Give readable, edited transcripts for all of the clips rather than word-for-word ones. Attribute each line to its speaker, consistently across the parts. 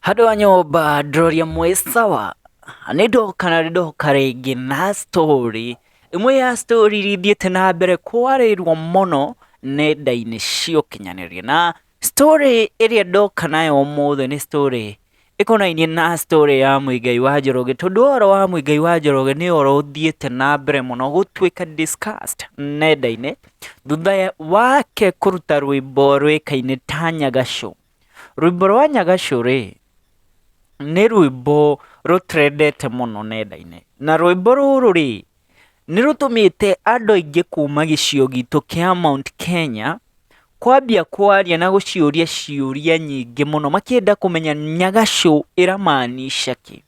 Speaker 1: Handũ ha nyũmba ndĩroria mwĩ sawa? Nĩ ndoka na nĩ ndoka rĩngĩ na story, ĩmwe ya story iria ithiĩte na mbere kwarĩrwo mũno nenda-inĩ cia ũkinyanĩria. Na story ĩrĩa ndoka nayo ũmũthĩ nĩ story ĩkonainie na story ya Muigai wa Njoroge, tondũ ũhoro wa Muigai wa Njoroge nĩ ũhoro ũthiĩte na mbere mũno gũtuĩka discussed nenda-inĩ, thutha wake kũruta rwĩmbo rũĩkaine ta Nyagacũ. Rwĩmbo rwa Nyagacũ rĩ, nĩ rwĩmbo rũtrendete mũno nenda-inĩ, na rwĩmbo rũrũ rĩ, nĩ rũtũmĩte andũ aingĩ kuma gĩcigo gitũ kĩa Mount Kenya, kwambia kwaria na gũciũria ciũria nyingĩ mũno makĩenda kũmenya Nyagacũ ĩramaanisha kĩ.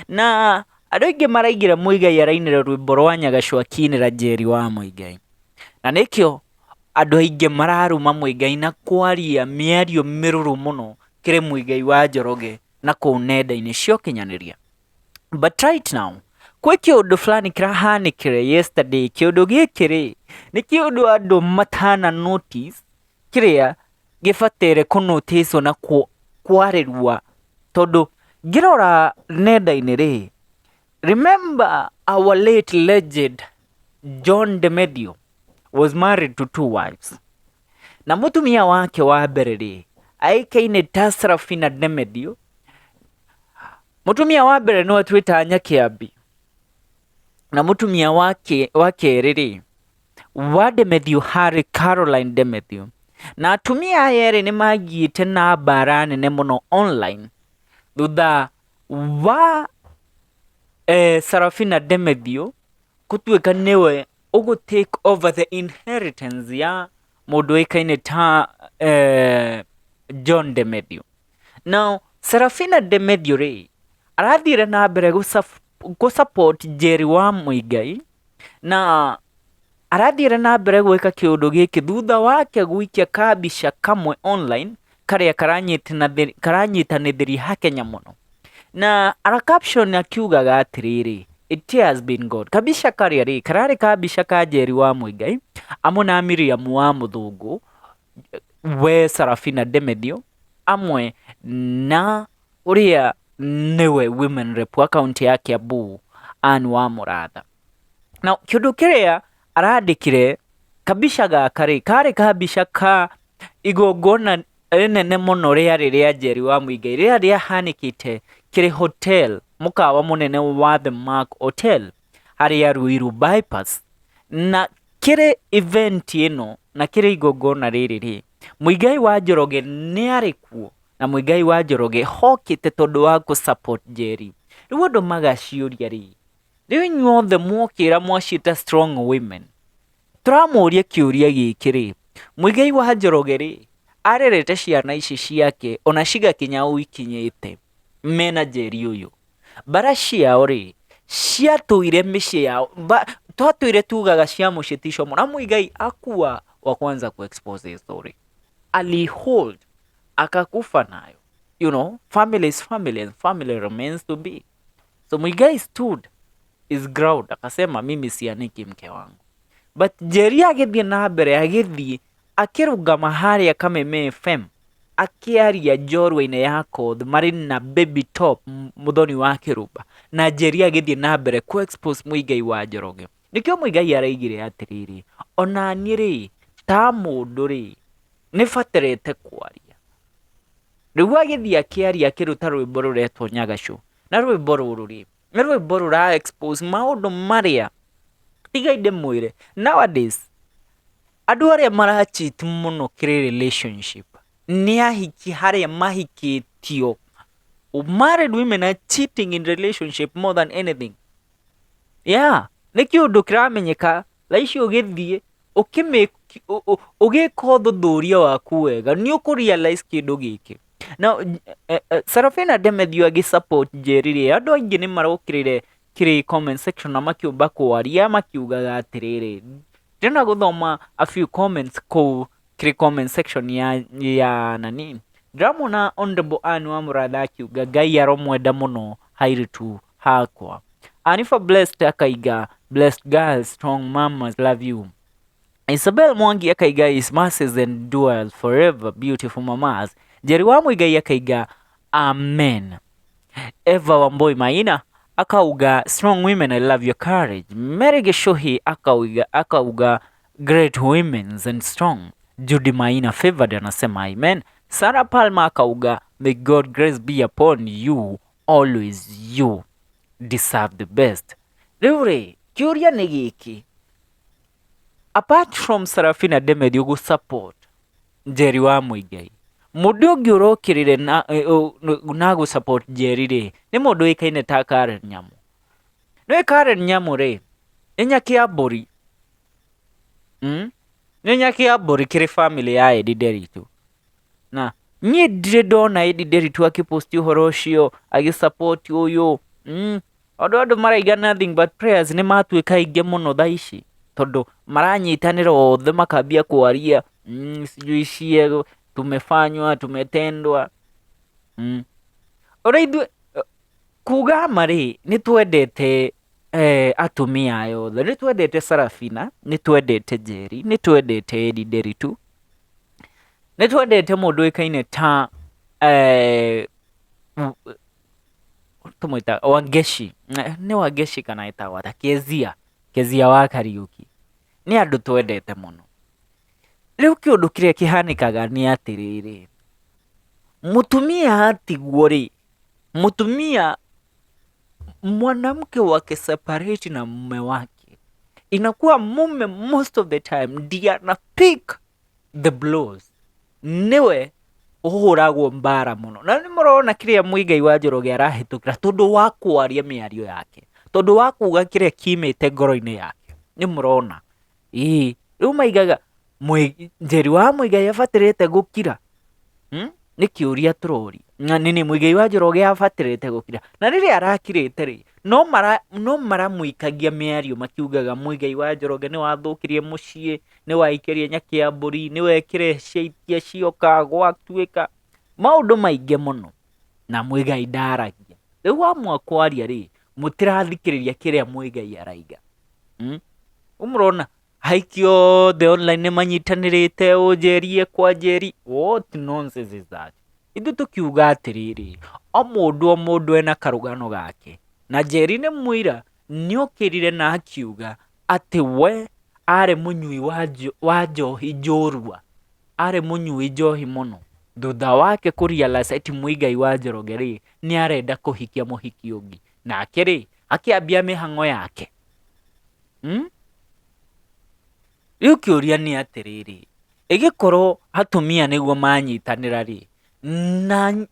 Speaker 1: Na andũ aingĩ maraigĩra Muigai arainĩra rwĩmbo rwa Nyagacũ akĩinĩra Njeri wa Muigai, na nĩkĩo andũ aingĩ mararuma Muigai na kwaria mĩario mĩrũrũ mũno kĩrĩ Muigai wa Njoroge na kũu nenda-inĩ cia ũkinyanĩria. But right now, kwĩ kĩũndũ fulani kĩrahanĩkire yesterday, kĩũndũ gĩkĩ rĩ, nĩ kĩũndũ andũ matana notice kĩrĩa gĩbataire kũ notice wo na kwarĩrua tondũ ngĩrora nenda-inĩ rĩ, remember our late legend John Demedio was married to two wives. Na mũtumia wake wa mbere rĩ, aĩkaine ta Sarafina Demedio. Mũtumia wa mbere nĩwe twĩtaga Nyakĩambi. Na mũtumia wake wa kerĩ rĩ, wa Demedio harĩ Caroline Demedio. Na atumia aya erĩ nĩ magiĩte na mbara nene mũno online thutha wa Sarafina Demedio gũtuĩka nĩwe ũgũ take over the inheritance ya mũndũ ũĩkaine ta John Demethew. Now Serafina Demethew rĩ, arathire na mbere gũ support Njeri wa Muigai na arathire na mbere gwĩka kĩũndũ gĩkĩ thutha wake gũikia kambica kamwe online karĩa karanyitanĩthĩria Hakenya mũno. Na ara caption akiugaga atĩrĩrĩ, "It has been God." Kabica karĩa rĩ, kararĩ kabica ka Njeri wa Muigai amwe na Miriam wa Mũthũngũ, we Sarafina Demedio amwe na ũrĩa nĩwe women rep wa kaunti ya Kiambu Anne wa Mũratha. Na kĩũndũ kĩrĩa arandĩkire kabica gaka rĩ, karĩ kabica ka igongona rĩnene mũno rĩarĩ rĩa Njeri wa Muigai rĩrĩa rĩahanĩkĩte kĩrĩ hotel mũkawa mũnene wa The Mark Hotel harĩa Ruiru Bypass. Na kĩrĩ event ĩno na kĩrĩ igongona rĩrĩ rĩ, Muigai wa Njoroge nĩ arĩ kuo na Muigai wa Njoroge hokĩte tondũ wa gũ support Njeri. Rĩu andũ magaciũria rĩ, rĩu inyuothe mwokĩra mwaciĩta strong women, Tũramũria kĩũria gĩkĩ rĩ, Muigai wa Njoroge rĩ, arerete ciana ici ciake ona cigakinya ũũ ikinyĩte mena Njeri ũyũ? Mbara ciao rĩ, ciatũire mĩciĩ yao, twatũire tugaga cia mũciĩ ti como, na Muigai akua wa kwanza ku expose his story. Ali hold akakufa nayo. You know, family is family and family remains to be. So Muigai stood his ground akasema mimi sianiki mke wangu. But Njeri agĩthiĩ na mbere agĩthiĩ akĩrũgama harĩa Kameme FM akĩaria njorua-inĩ ya Koth marĩ na Baby Top mũthoni wa Kĩrũmba na Njeri agĩthiĩ na mbere kũ expose Muigai wa Njoroge. Nĩkĩo Muigai araigire atĩrĩrĩ, ona niĩ rĩ ta mũndũ rĩ nĩbatarĩte kwaria. Rĩu agĩthiĩ akĩaria akĩruta rwĩmbo rũretwo Nyagacũ. Na rwĩmbo rũrũ rĩ, nĩ rwĩmbo rũra expose maũndũ marĩa, tigai ndĩmwĩre, nowadays andũ arĩa mara cheat mũno kĩrĩ relationship nĩ ahiki harĩa mahikĩtio. Married women are cheating in relationship more than anything. Yeah, nĩ kĩũndũ kĩramenyeka thaa ici ũgĩthiĩ ũgĩka ũthuthuria waku wega nĩ ũkũ realize kĩndũ gĩkĩ. Na Sarafina Demethiũ agĩ support Njeri rĩ, andũ aingĩ nĩ marokĩrĩire kĩrĩ comment section na makĩũmba kwaria makiugaga atĩrĩrĩ, ndĩrenda gũthoma a few comments kũu kĩrĩ comment section ya nani. Ndĩramwona Honorable Anne wa Mũratha akiuga Ngai aromwenda mũno hairĩtu hakwa. Anifa Blessed akaiga blessed girls strong mamas love you. Isabel Mwangi akaiga his mercies endure forever beautiful mamas. Njeri wa Muigai akaiga Amen. Eva Wambui Maina akauga strong women I love your courage. Mary Gichuhi akauga, akauga great women and strong. Judy Maina favored anasema amen. Sarah Palmer akauga may God grace be upon you always you deserve the best. Rĩu rĩ kĩũria nĩ gĩkĩ apart from Sarafina Demethew gũ support Njeri wa Muigai mũndũ ũngĩ ũrokĩrĩre na, eh, na gũ support Njeri rĩ nĩ mũndũ ũĩkaine ta Karen Nyamu. Nĩũĩ Karen Nyamu rĩ nĩ nyakĩa mbũri Nĩ nyakĩa mbũri kĩrĩ family ya Eddie Nderitu. Na niĩ ndirĩ ndona Eddie Nderitu akĩ post ũhoro ũcio agĩ support ũyũ Tondũ andũ maraiga nothing but prayers nĩ matuĩka aingĩ mũno thaa ici tondũ maranyitanĩra othe makambia kwaria sijui cie tumefanywa tumetendwa Ũrĩa ithuĩ kuga ma rĩ nĩ twendete eh, atumia aya othe nĩ twendete Sarafina nĩ twendete Njeri nĩ twendete Eddie Nderitu nĩ twendete mũndũ ũĩkaine ta eh, tũmwĩta Wangeci nĩ Wangeci kana etagwo atĩa Kezia Kezia wa Kariũki nĩ andũ twendete mũno. Rĩu kĩũndũ kĩrĩa kĩhanĩkaga nĩ atĩrĩrĩ, mũtumia atigwo rĩ, mũtumia mwanamke wake separate na mume wake inakuwa mume most of the time ndiye ana pick the blows nĩwe ũhũragwo mbara mũno na nĩ mũrona kĩrĩa Muigai wa Njoroge arahĩtũkĩra tondũ wa kwaria mĩario yake tondũ wa kuga kĩrĩa kimĩte ngoro-inĩ yake nĩ mũrona ĩĩ rĩu maigaga Njeri wa Muigai abatarĩte gũkira Nĩ kĩũria tũroria na nini Muigai wa Njoroge abatarĩte gũkira na rĩrĩa arakirĩte rĩ no mara no maramũikagia mĩario makiugaga Muigai wa Njoroge nĩ wathũkirie mũciĩ nĩ waikĩrie nyakĩambũri nĩ wekire ciaitia cioka gwatuĩka maũndũ maingĩ mũno na Muigai ndaragia rĩu wamua kwaria rĩ mũtirathikĩrĩria kĩrĩa Muigai araiga Rĩu mũrona Aiki othe online nĩ manyitanĩrĩte ũ Njeri ekwa Njeri what nonsense is that? Ithuĩ tũkiuga atĩrĩrĩ, o mũndũ o mũndũ ena karũgano gake, na Njeri nĩ mũira nĩ okĩrire na akiuga atĩ we arĩ mũnyui wa njohi njorua, arĩ mũnyui njohi mũno, thutha wake kũ realize atĩ Muigai wa Njoroge rĩ, nĩ arenda kũhikia mũhiki ũngĩ, nake rĩ, akĩambia mĩhang'o yake. Rĩu kĩũria nĩ atĩrĩrĩ, ĩgĩkorwo atumia nĩguo manyitanĩra rĩ,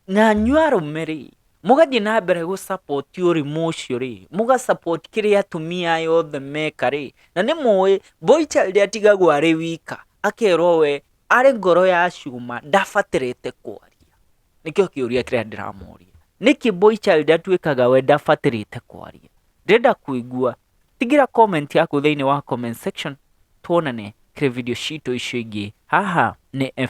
Speaker 1: na inyuĩ arũme rĩ, mũgathiĩ na mbere gũ support ũrimũ ũcio rĩ, mũga support kĩrĩa atumia aya othe meka rĩ, na nĩ mũĩ boy child atigagwo arĩ wika, akerwo we arĩ ngoro ya cuma ndabatarĩte kwaria. Nĩkĩo kĩũria kĩrĩa ndĩramũria, nĩkĩ boy child atuĩkaga we ndabatarĩte kwaria? Ndĩrenda kũigua Tigĩra comment yaku thĩinĩ wa comment section tuonane kĩrĩ video citũ icio ingĩ haha nĩ F.